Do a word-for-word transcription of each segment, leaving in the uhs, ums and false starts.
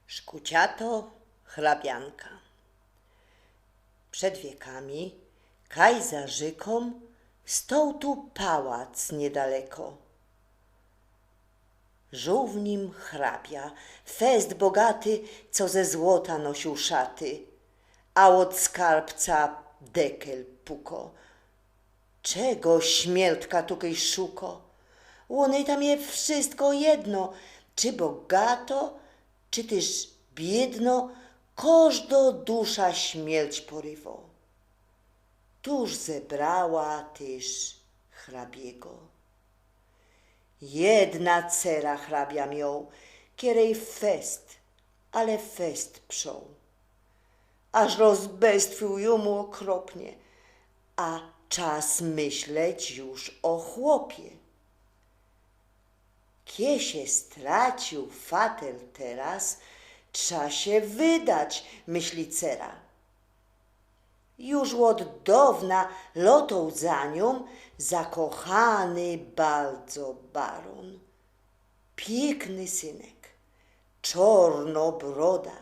Szkuciato hrabianka. Przed wiekami, kaj za rzykōm, stoł tu pałac niedaleko. Żōł w nim hrabia, fest bogaty, co ze złota nosiōł szaty, a ôd skarbca dekel puko. Czego śmieltka tukej szuko? Ônej tam je wszystko jedno, czy bogato, czy tyż biydno, kożdo dusza śmielć porywo. Tuż zebrała tyż hrabiego. Jedna cera hrabia mioł, kerej fest, ale fest przoł. Aż rozbestwiōł jōm ôkropnie, a czas myśleć już ô chłopie. Kie sie straciōł fatel teroz, trza sie wydać, myśli cera. Już ôd downa lotoł za niōm zakochany bardzo barōn. Piykny synek, czorno broda,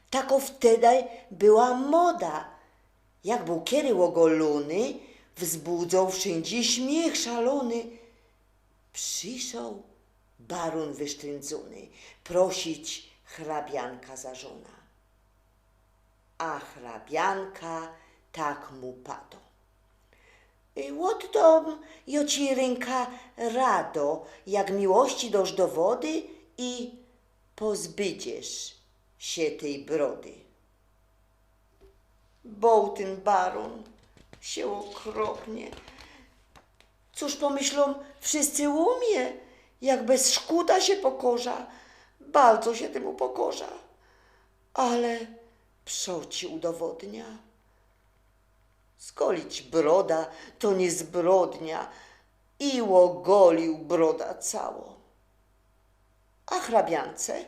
tako wtedaj była moda. Jak bōł kery ôgolōny, wzbudzoł wszyndzie śmiych szalōny. Przyszoł barōn wysztryndzyny prosić hrabianka za żōna. A hrabianka tak mu pado: „Ôddōm jo ci rynka rado, jak miłości dōsz dowody i pozbydziesz sie tyj brody”. Bōł tyn barōn sie ôkropnie. Cōż pomyślōm wszyscy ô mie, jak bez szkuta sie pokorza. Bardzo sie tym upokorza. Ale przoci udowodnia. Zgolić broda to niy zbrodnia. I ôgolił broda cało. A hrabiance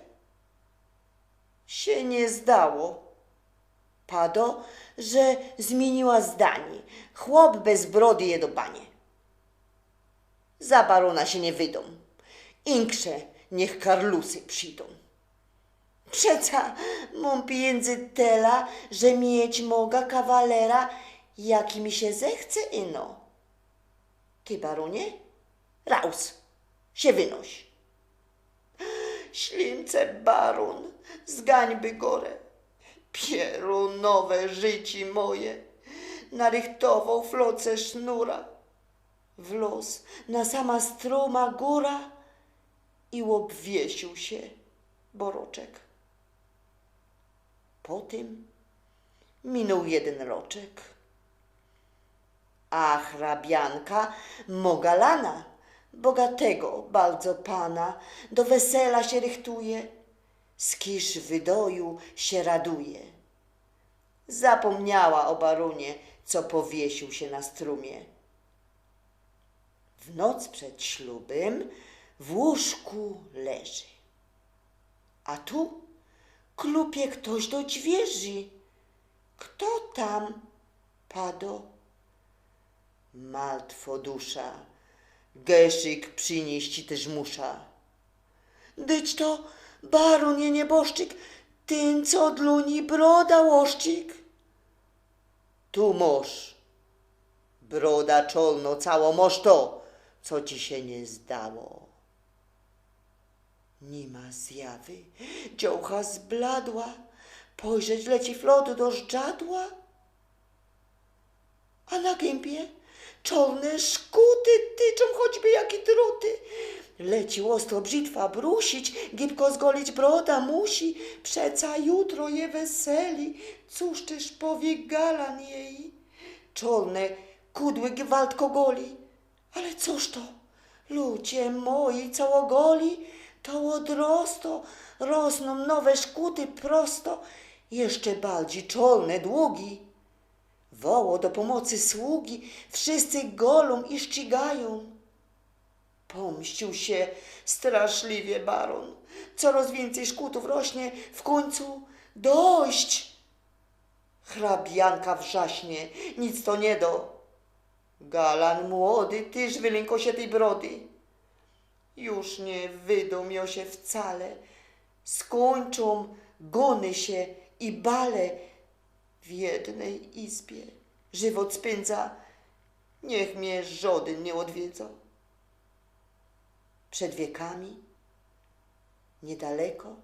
sie niy zdało. Pado, że zmiyniła zdanie. Chłop bez brody je do banie. Za barōna sie niy wydōm. Insze niych karlusy przidōm. Przeca mōm pijyndzy tela, że mieć moga kawalera, jaki mi sie zechce ino. Ty, barōnie, raus, sie wynoś. Ślimce barōn, z gańby gore, pierōnowe życi moje, narychtowoł floce sznura, wlōz na sama strōma gōra i ôbwiesiōł sie boroczek. Po tym minōł jedyn roczek. A hrabianka mogalana, bogatego bardzo pana, do wesela sie rychtuje, z kisz wydoju sie raduje. Zapōmniała ô barōnie, co powiesiōł sie na strōmie. W noc przed ślubym w łōżku leży. A tu klupie ftoś do dźwierzi. Fto tam? Pado. Martwodusza, geszyk prziniyś ci tyż musza. Dyć to barōn je nieboszczyk, tyn, co dlōni broda łoszczyk. Tu mosz. Broda czolno cało, mosz to, co ci sie niy zdało. Ni ma zjawy, dziołcha zbladła, pojrzeć leci flot do żdżadła. A na gynbie czolne szkuty tyczōm choćby jaki druty. Leci ôstro brzitwa brusić, gibko zgolić broda musi, przeca jutro je weseli, cōż tyż powiy galan jeji? Czolne kudły gwałtko goli. Ale cōż to, ludzie moji, co ôgoli, to ôdrosto, rosnōm nowe szkuty prosto, jeszcze bardzi czolne, długi. Woło do pōmocy sługi, wszyscy golōm i szczigajōm. Pōmściōł sie straszliwie barōn. Coroz wiyncyj szkutōw rośnie, w kōńcu dość. Hrabianka wrzaśnie, nic to niy do. Galan młody tyż wylynko sie tyj brody. Już niy wydōm jo sie wcale. Skōńczōm Gōny sie i bale w jednyj izbie. Żywot spyndzã, niych mie żodyn niy ôdwiedzŏ. Przed wiekami, niydaleko,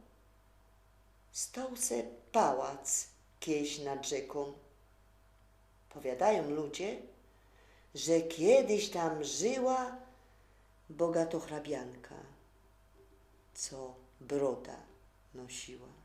stoł se pałac kejś nad rzykōm. Powiadajōm ludzie, że kejś tam żyła bogato hrabianka, co broda nosiła.